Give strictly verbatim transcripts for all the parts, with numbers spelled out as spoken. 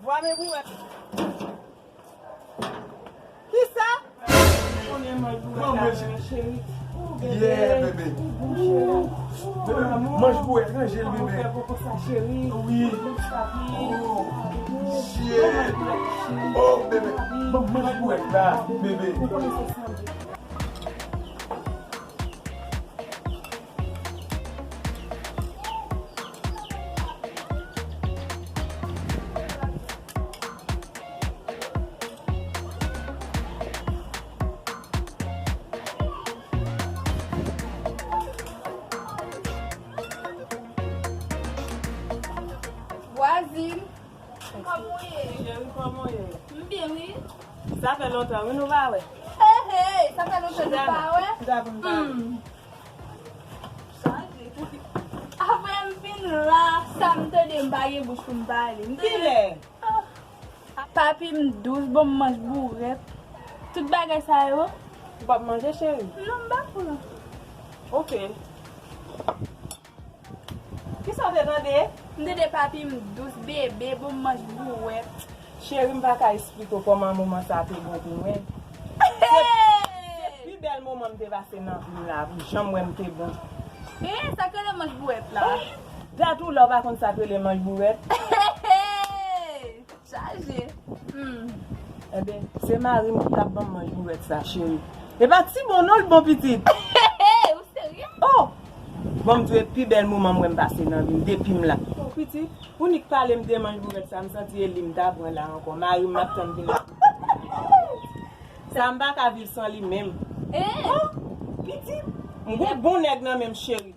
Vwa men bourèt. Kisa? Konnen manj bourèt la, cheri. Yeah, bebe. Manj bourèt, ranje l, bebe. Wi. Oh, shit. Oh, bebe. Ban m manj bourèt la, bebe. Vwazin, kòman w ye? Cheri, kòman w ye? M byen, wi. Sa fè lontan, wi, nou pa wè. Hey, hey, sa fè lontan nou pa wè. Chita, chita pou n pale. Hmm. Apre m fin la, sa m tande m pa gen bouch pou m pale. M tande. Kilè? Ah. Papi m dous, bon m manj bourèt. Tout bagay sa yo. Ou p ap manje, cheri? Non, m pa pran. Ok. Kisa w te tande? M tande papi m dous, bebe, bon m manj bourèt. Cheri, m pa ka esplike w kòman moman sa te bon pou mwen. Se, se pi bèl moman m te pase nan vi m la, pou janm wè m te bon. E, sa k rele manj bourèt la? Dat ou la w pa konn sa k rele manj bourèt? Chaje. Hmm. Enben, se mari m ki t ap ban m manj bourèt sa, cheri. E pa ti bon non, l bon pitit. Ou serye? Oh! Bon, m di w, e pi bèl moman m wè m pase nan vi m, depi m la. Oh, pitit, ou nik pale m de manj bourèt sa, m santi e li m ta pran la ankò. Mari m ap tann vin. Sa m pa ka viv san li menm. Eh! Oh, pitit, m gon bon nèg nan men m, cheri.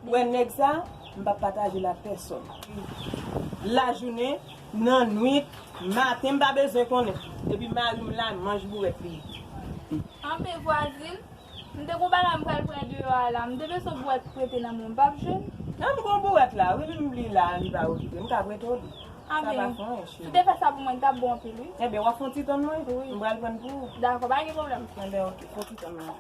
Ou wè nèg sa, m p ap pataje l ak pèsòn. Lajounen, nan nwit, maten, m pa bezwen konnen. Epi mari m la, manj bourèt li ye. Anben vwazin, m te gon bagay m pral pran deyò a la. M te bezwen bourèt prete nan men w, m p ap jwenn. Nan m gon bourèt la, wi, li la, li pa okipe. M ka prete w li. Sa pa fè anyen, cheri. Si w te fè sa pou mwen, li t ap bon anpil, wi. Enben, w ap fè yon ti tann mwen? Wi. M pral pran pou ou. Dakò, pa gen pwoblèm. Enben, ok, fè yon ti tann mwen.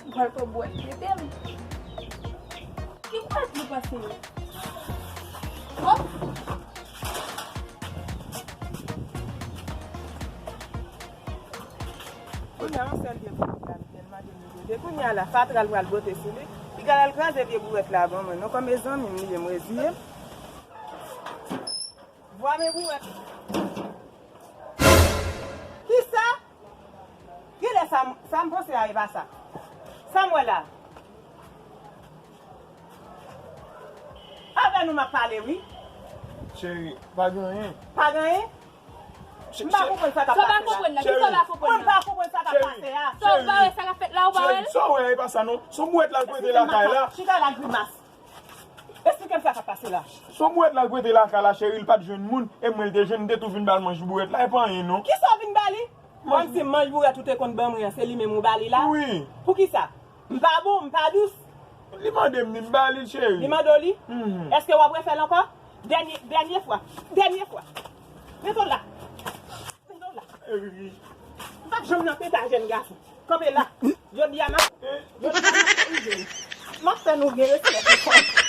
Mwen pral pran bwèt tete m. Ki bwèt li panse ye? Hop! Kounye a, yon sèl vye bwèt la, li tèlman te mete. Kounye a la, fatra l pral bwote sou li. Li pral al kraze vye bwèt la ban mwen. Non, kòm e zanmi m li ye, m reziye m. Vwa men bourèt. Kisa? Genlè sa m, sa m panse a e pa sa. Sa m wè la. Avè nou m ap pale, wi. Cheri, pa gen anyen. Pa gen anyen? M pa konprann sa k ap pase la. Sa w pa konprann nan? Kisa w pa konprann nan? Mwen m pa konprann sa k ap pase a. Sa w pa wè sa k ap fèt la, ou pa wè l? Sa w wè a e pa sa non. Se yon bwèt la l prete lakay la. Chita la, grimas. Esplike m sa k ap pase la. Se yon bwèt la l prete lakay la, cheri, l pa t jwenn moun, e mwen l te jwenn, m te tou vin ba l manj bwèt la, e pa anyen non. Kisa w vin ba li? Manj, se manj bourèt ou te konn ban mwen an, se li menm ou ba li la? Wi. Poukisa? M pa bon, m pa dous? Li mande m li, m ba li l, cheri. Li mande w li? Mhm. Èske w ap refè l ankò? Dènye, dènye fwa. Dènye fwa. Mete w la. Mete w la. Eri. M p ap janm nan peta jèn gason. Kanpe la. Jodi a, m ap, jodi a, m ap fè nou gen respè pou fanm.